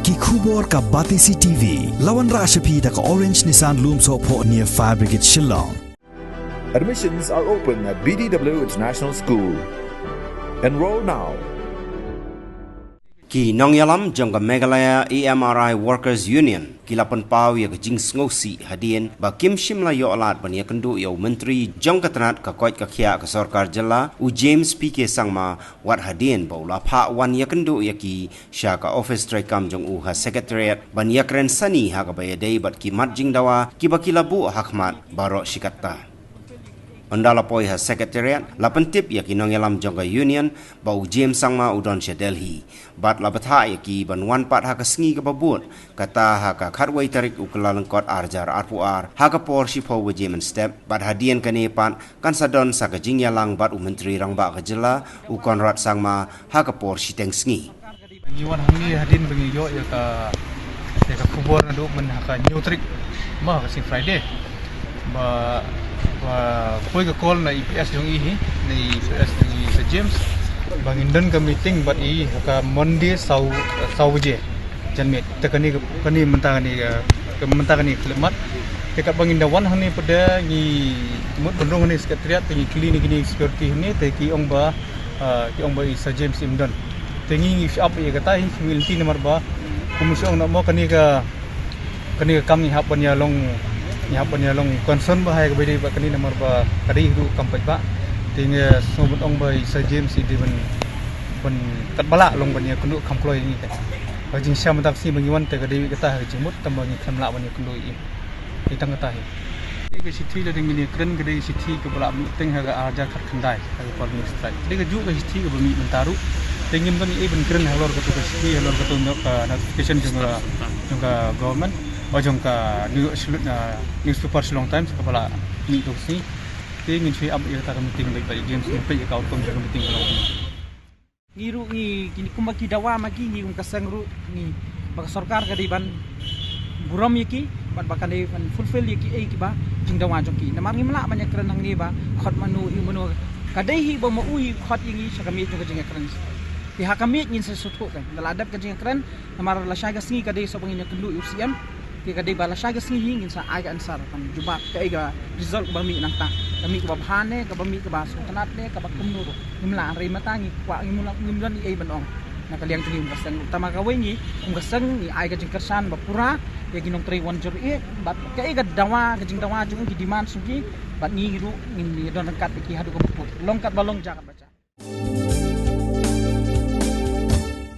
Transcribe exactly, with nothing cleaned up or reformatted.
Ki khubor ka Batesi T V. La wanrah sha phi da ka Orange Nissan Lumsohphoh near Fire Brigade Shillong. Admissions are open at B D W International School. Enroll now. Ki nongïalam jong ka Meghalaya E M R I Workers Union ki la pynpaw ïa ka jingsngewsih hadien ba kim shym la ïoh lad ban ïakynduh ïa u Myntri jong ka tnat ka koit ka khiah ka sorkar jylla, u James P K Sangma, wat hadien ba u la phah wan ïakynduh ïa ki sha ka ophis treikam jong u ha Secretariat ban ïakren sani ha kaba ïadei bad ki mat jingdawa kiba ki la buh ha khmat baroh shi katta. Ynda la poi ha Secretariat, la pyntip ïa ki nongïalam jong ka Union ba u James Sangma u don sha Delhi bad la bthah ïa ki ban wan pat ha ka sngi kaba bud, kata ha ka khatwei tarik u Kyllalyngkot arhajar arphew ar, ha ka por shiphew baje mynstep, bad hadien kane pat kan sa don sa ka jingïalang bad u Myntri Rangbah ka jylla, u Conrad Sangma, ha ka por shiteng sngi. Ngi wan hangne hadien ba ngi ïoh ïa ka, ïa ka khubor naduh myn ha ka hynñiew tarik, ma ha ka sngi Friday, ba, ba poi ka call na E P S jong i hi, na E P S jong i Sir James, ba ngin don ka meeting bad i ha ka Monday saw, saw baje janmiet. Te kane, kane mynta kane, eh, ka mynta kane khyllipmat. Te katba ngin da wan hangne pat, ngi mut ban rung hangne Secretariat, te ngi kylli na kine security hangne, te ki ong ba, eh, ki ong ba i Sir James im don. Te ngi, ngi shah ap ïa kata hi, ngi lynti namar ba kum shu ong na mo kane ka, kane ka kam ngi hap ban ïa long, ngi hap ban ïa long concern ba ha kaba ïadei bad kane namar ba ka dei hi ruh kam paidbah. Te ngi sngew ban ong ba i Sir James i dei ban, ban katba lah long ban ïakynduh kham kloi ïa ngi te. Ka jingshisha mynta ka sngi ba ngi wan te ka dei kata ha ka jingmut, tang ba ngi khlem lah ban ïakynduh ïa i. Te tang kata hi. Ka shithi lada ngin ïakren ka dei ka shithi kaba la mih teng ha ka arhajar khatkhyndai ha ka por ngi strike. Ka dei kajuh ka shithi kaba mih mynta ruh. Te ngim don ei ei ban kren halor kata ka shithi, halor kata ka notification jong ka, jong ka government, o jong ka news, uh, newspaper Shillong Times kaba la mih tu ka sngi. Te ngin shu ap ïa kata ka meeting bad i James, ngin peit ïa ka outcome jong ka meeting ka long kumno. Ngi ruh ngi, kine kumba ki dawa ma ki, ngi kum ka seng ruh ngi, ba ka sorkar ka dei ban burom ïa ki bad ba ka dei ban fulfill ïa kiei kiba jingdawa jong ki. Namar ngim lah ban ïakren hangne ba khot mano ïa mano, ka dei hi ba ma u hi khot ïa ngi sha ka miej jong ka jingïakren. Te ha ka miej ngin sa sngewthuh kan, da la dep ka jingïakren, namar lashai ka sngi ka dei sa ba ngin ïakynduh ïa u C M. Te ka dei ba lashai ka sngi hi ngin sa ai ka answer, kan jubab kaei ka result kaba mih nangta. Ka mih kaba bha ne, kaba mih kaba sngewtynnat ne, kaba kumno ruh. Ngim lah, hynrei mynta ngi kwah, ngim lah, ngim don ei ei ban ong na ka liang jong ngi kum ka seng. Tangba kawei ngi kum ka seng ngi ai ka jingkyrshan ba pura ïa ki nongtrei one zero eight bad kaei ka dawa, ka jingdawa jong ki, demand jong ki, bad ngi ruh ngin ïa don ryngkat bad ki haduh kaba kut. Long katba long, jia katba jia.